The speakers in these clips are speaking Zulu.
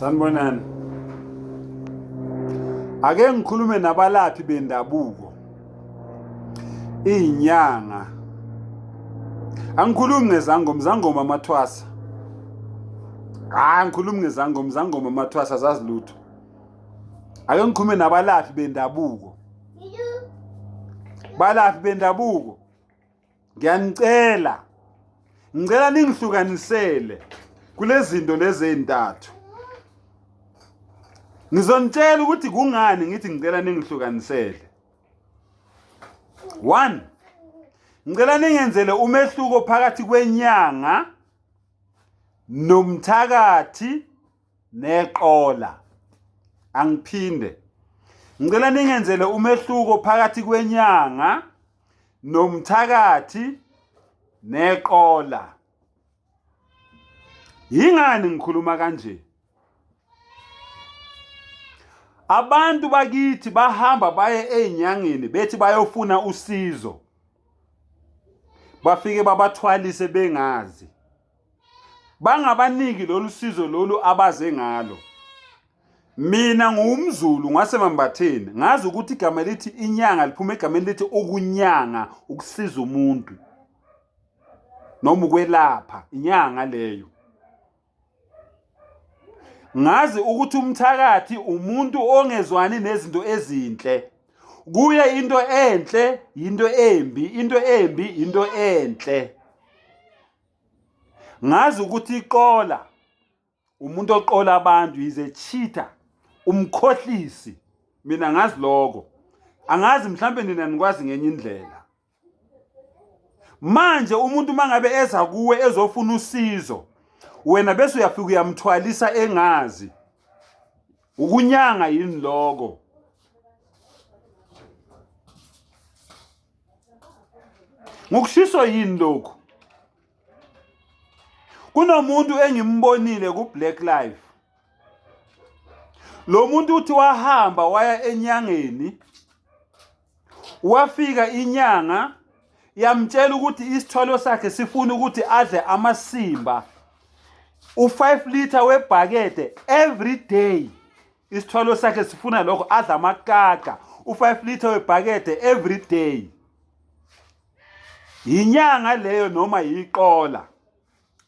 Sanibonani. Ake ngikhulume nabalaphi bendabuko. Izinyanga. Angikhulumi ngezangoma, izangoma amathwasa. Hayi ngikhulumi ngezangoma, izangoma amathwasa zazi lutho. Ake ngikhulume nabalaphi bendabuko. Balaphi bendabuko. Ngiyanicela. Ngicela ningihlukanisele kulezinto lezi ezintathu. Ngizonitshela ukuthi kungani ngithi ngicela ningihlukanisele. 1 Ngicela ningenzele umehluko phakathi kwenyanga nomthakathi neqola. Angiphinde. Ngicela ningenzele umehluko phakathi kwenyanga nomthakathi neqola. Yingani ngikhuluma kanje? Abantu bakithi bahamba baye ey'nyangeni bethi bayofuna usizo. Bafike babathwalise bengazi. Bangabaniki lolu sizo lolu abaze ngalo. Mina ngiwumZulu ngaseMambatheni ngazi ukuthi igama elithi inyanga liphuma egameni lithi ukunyanga ukusiza umuntu noma ukwelapha inyanga leyo. Ngazi ukuthi umthakathi umuntu ongezwani nezinto ezinhle. Kuye into enhle yinto embi, into embi into enhle. Ngazi ukuthi iqola umuntu oqola abantu is a cheater, umkhohlisi. Mina ngazi lokho. Angazi mhlambe nina nikwazi ngenye indlela. Manje umuntu mangabe eza kuwe ezofuna usizo, wena bese uyafika uyamthwalisa engazi. Ukunyanga yini lokho? Ngokushiswa yini lokhu? Kunomuntu engimbonile ku Black Life. Lo muntu uthi wahamba waya enyangeni wafika inyanga yamtshela ukuthi isithwalo sakhe sifuna ukuthi adle amasimba u-5 liter webhakede every day. Isithwalo sakhe sifuna lokho adla amakaka u-5 liter webhakede every day. Yinyanga leyo noma yiqola?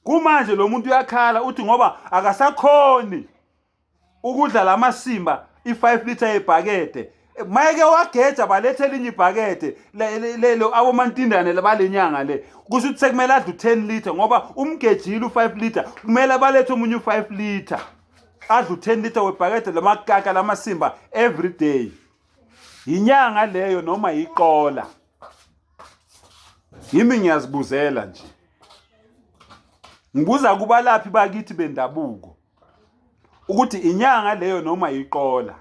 Kumanje lo muntu uyakhala uthi ngoba akasakhoni ukudla lamasimba i-5 liter yebhakede. Mayeke wageja balethe elinye ibhakede lelo abomantindane balenyanga le, kusho ukuthi sekumele adle u-10 liter ngoba umgejile u-5 liter, kumele balethe omunye u-5 liter adle u-10 liter webhakede lamakaka lamasimba every day. Yinyanga leyo noma yiqola? Yimi ngiyazibuzela nje. Ngibuza kubalaphi bakithi bendabuko ukuthi inyanga leyo noma yiqola.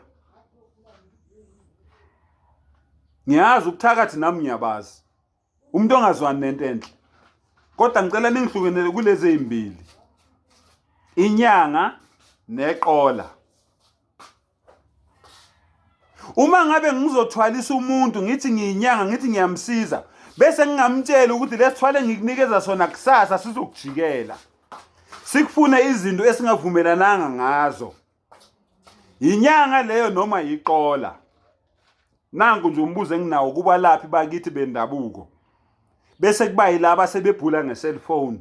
Ngiyazi ubuthakathi nami ngiyabazi. Umuntu ongazwani nento enhle. Kodwa ngicela ningihlukenele kulezi ezimbili. Inyanga neqola. Uma ngabe ngizothwalisa umuntu ngithi ngiyinyanga ngithi ngiyamsiza bese ngingamtsheli ukuthi lesithwale engikunikeza sona kusasa sizokujikela. Sikufune izinto esingavumelananga ngazo. Yinyanga leyo noma yiqola? Nanku nje umbuzo enginawo kubalaphi bakithi bendabuko. Bese kuba yilaba sebebhula nge-cellphone.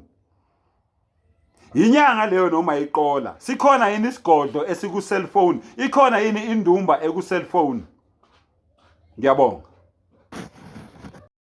Yinyanga leyo noma iqola? Sikhona yini isigodlo esiku-cellphone? Ikhona yini indumba eku-cellphone? Ngiyabonga.